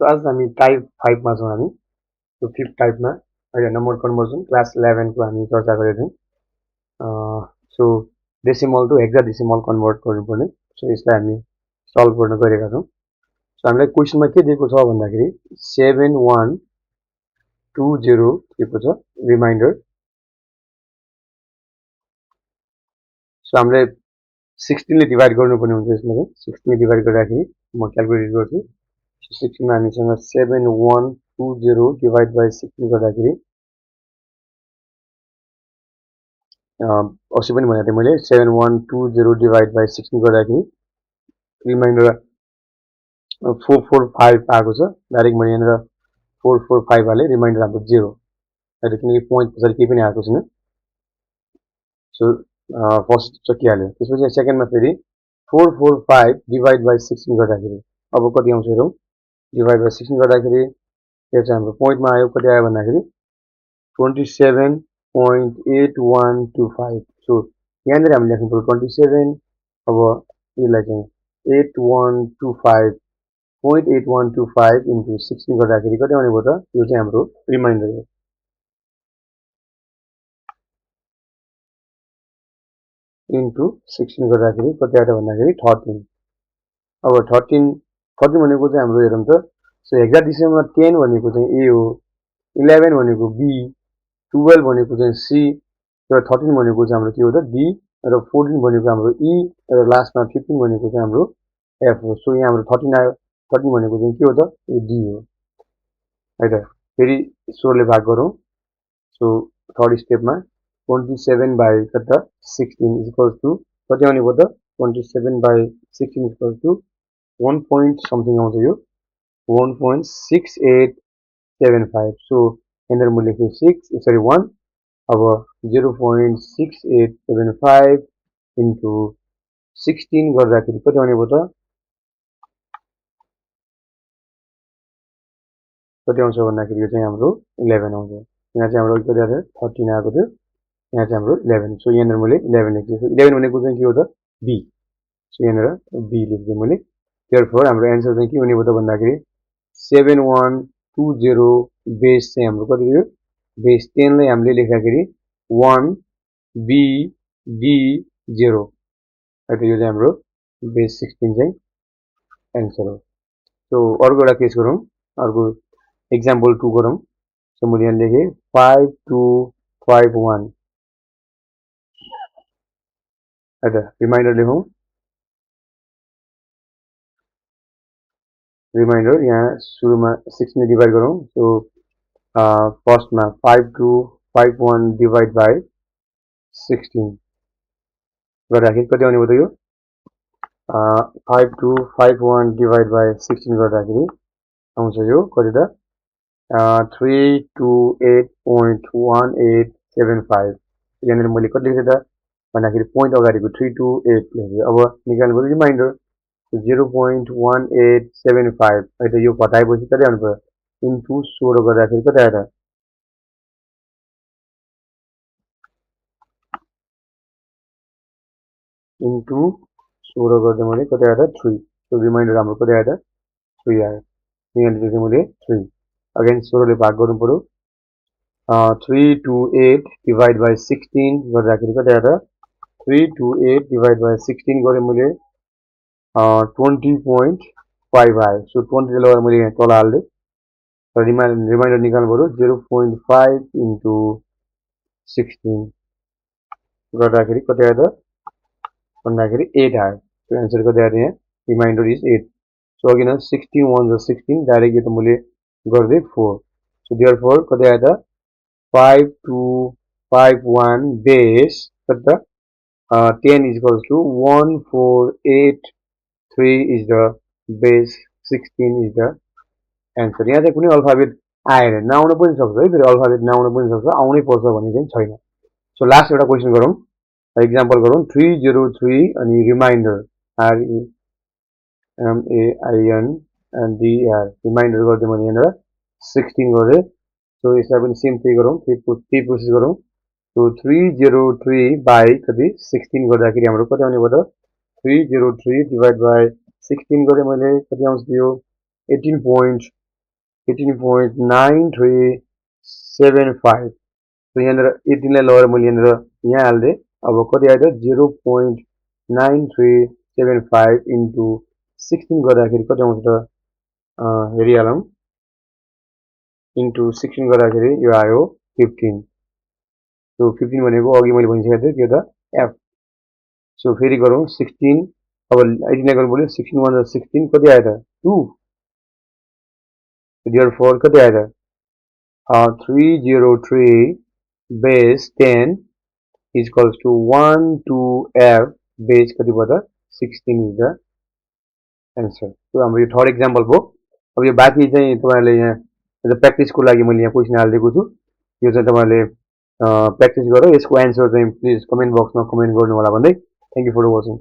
So आज हामी type 5 मा छौँ हामी सो फिफ्थ टाइपमा अहिले नम्बर कन्भर्जन क्लास 11 को हामी चर्चा गरेको थियौँ so decimal to hexadecimal convert गर्नुपर्ने सो यसलाई हामी सल्भ गर्न गएका छौँ सो हामीलाई क्वेसनमा के दिएको छ भन्दाखेरि 7120 दिएको छ रिमाइन्डर सो हामीले 16 ले डिभाइड गर्नुपर्ने हुन्छ यसमा चाहिँ 16 ले डिभाइड गर्दाखेरि म क्याल्कुलेट गर्छु 16 मा हामीसँग 7120 डिभाइड बाइ 16 गर्दाखेरि अस्ति पनि भनेको थिएँ मैले 7120 डिभाइड बाइ 16 गर्दाखेरि रिमाइन्डर 445 आएको छ डाइरेक्ट मैले यहाँनिर 445 हालेँ रिमाइन्डर हाम्रो 0 अहिले किनकि पोइन्ट पछाडि केही पनि आएको छैन सो फर्स्ट सकिहाल्यो त्यसपछि सेकेन्डमा फेरि 445 डिभाइड बाइ 16 गर्दाखेरि अब कति आउँछ हेरौँ डिभाइड बाइ 16 गर्दाखेरि यो चाहिँ हाम्रो पोइन्टमा आयो कति आयो भन्दाखेरि 27.8125 सो यहाँनिर हामीले लेख्नु पर्यो 27 अब यसलाई चाहिँ 8125.8125 इन्टु 16 गर्दाखेरि कति आउने भयो त यो चाहिँ हाम्रो रिमाइन्डर हो इन्टु 16 गर्दाखेरि कति आयो भन्दाखेरि 13 अब 13 भनेको चाहिँ हाम्रो हेरौँ त सो हेक्साडेसिमलमा 10 भनेको चाहिँ ए हो 11 भनेको बी 12 भनेको चाहिँ सी र 13 भनेको चाहिँ हाम्रो के हो त डी र 14 भनेको हाम्रो ई र लास्टमा 15 भनेको चाहिँ हाम्रो एफ हो सो यहाँ हाम्रो 13 आयो 13 भनेको चाहिँ के हो त यो डी हो है त फेरि 16 ले भाग गरौँ सो थर्ड स्टेपमा 27 बाइ कति 16 इक्वल्स टु कति आउने भयो त 27 by 16 equals to 1 point something आउँछ यो 1.6875 सो यहाँनिर म लेखेँ 1 अब 0.6875 इन्टु 16 गर्दाखेरि कति आउने भयो त कति आउँछ भन्दाखेरि यो चाहिँ हाम्रो 11 आउँछ यहाँ चाहिँ हाम्रो कति आयो 13 आएको थियो यहाँ चाहिँ हाम्रो 11 सो यहाँनिर मैले 11 लेखेँ सो 11 भनेको चाहिँ के हो त बी सो यहाँनिर बी लेखिदिएँ मैले therefore हाम्रो एन्सर चाहिँ के हुने भयो त भन्दाखेरि 7120 बेस चाहिँ हाम्रो कति हो बेस 10 लाई हामीले लेख्दाखेरि 1 बी डी 0 है त यो चाहिँ हाम्रो बेस 16 चाहिँ एन्सर हो सो अर्को एउटा केस गरौँ अर्को एक्जाम्पल 2 गरौँ सो मैले यहाँ लेखेँ 5251 है त रिमाइन्डर लेखौँ रिमाइन्डर यहाँ सुरुमा 6 ले डिभाइड गरौँ सो फर्स्टमा 5251 डिभाइड बाइ 16 गर्दाखेरि कति आउने भयो त यो 5251 डिभाइड बाइ 16 गर्दाखेरि आउँछ यो कति त 328.1875 यहाँनिर मैले कति लेखेँ त भन्दाखेरि पोइन्ट अगाडिको 328 लेखेँ अब निकाल्नु पर्यो रिमाइन्डर 0.1875 है त यो घटाएपछि कति आउनु पर्यो इन्टु 16 गर्दाखेरि कति आयो त इन्टु 16 गर्दा मैले कति आयो त 3 सो रिमाइन्डर हाम्रो कति आयो त 3 आयो यहाँ लेखेँ मैले 3 अगेन 16 ले भाग गर्नु पर्यो 328 डिभाइड बाइ 16 गर्दाखेरि कति आयो त 328 डिभाइड बाइ 16 गरेँ मैले 20.5 आयो सो 20 ले लगेर मैले यहाँ तल हाल्दै र रिमाइन्डर निकाल्नु पर्यो 0.5 इन्टु 16 गर्दाखेरि कति आयो त भन्दाखेरि 8 आयो सो एन्सर कति आयो यहाँ रिमाइन्डर इज 8 सो अघि 16 1 16 डाइरेक्ट यो त मैले गर्दै 4 सो देयरफोर कति आयो त 5251 बेस कति त 10 is equals to 1483 is the base 16 is the answer यहाँ चाहिँ कुनै अल्फाबेट आएर नआउन पनि सक्छ है फेरि अल्फाबेट नआउन पनि सक्छ आउनै पर्छ भन्ने चाहिँ छैन सो लास्ट एउटा क्वेसन गरौँ एक्जाम्पल गरौँ 303 अनि रिमाइन्डर REMAINDR रिमाइन्डर गर्दै मैले यहाँनिर 16 गरेँ सो यसलाई पनि सेम त्यही गरौँ त्यही प्रोसेस गरौँ सो 303 बाई कति 16 गर्दाखेरि हाम्रो कति आउने भयो त 303 डिभाइड बाई 16 गरेँ मैले कति आउँछ यो 18.5 15.9375. So यहाँनिर 18 लाई लगेर मैले यहाँनिर यहाँ हाल्दिएँ। अब कति आयो त 0.9375 into 16 गर्दाखेरि कति आउँछ त हेरिहालौँ। into 16 गर्दाखेरि यो आयो 15. So 15 भनेको अघि मैले भनिसकेको थिएँ त्यो त f. So फेरि गरौँ 16 अब 18 गर्नु पर्यो 16 1 16 कति आयो त 2. Therefore कति आयो त 303 base 10 is equals to 12f base कति भयो त 16 is the answer. So हाम्रो यो थर्ड एक्जाम्पल भयो। अब यो बाँकी चाहिँ तपाईहरुले यहाँ प्र्याक्टिसको लागि मैले यहाँ क्वेशन हाल्दिएको छु। यो चाहिँ तपाईहरुले प्र्याक्टिस गरेर यसको एन्सर चाहिँ प्लिज कमेन्ट बक्समा कमेन्ट गर्नु होला भन्दै थ्यांक यू फर वाचिङ।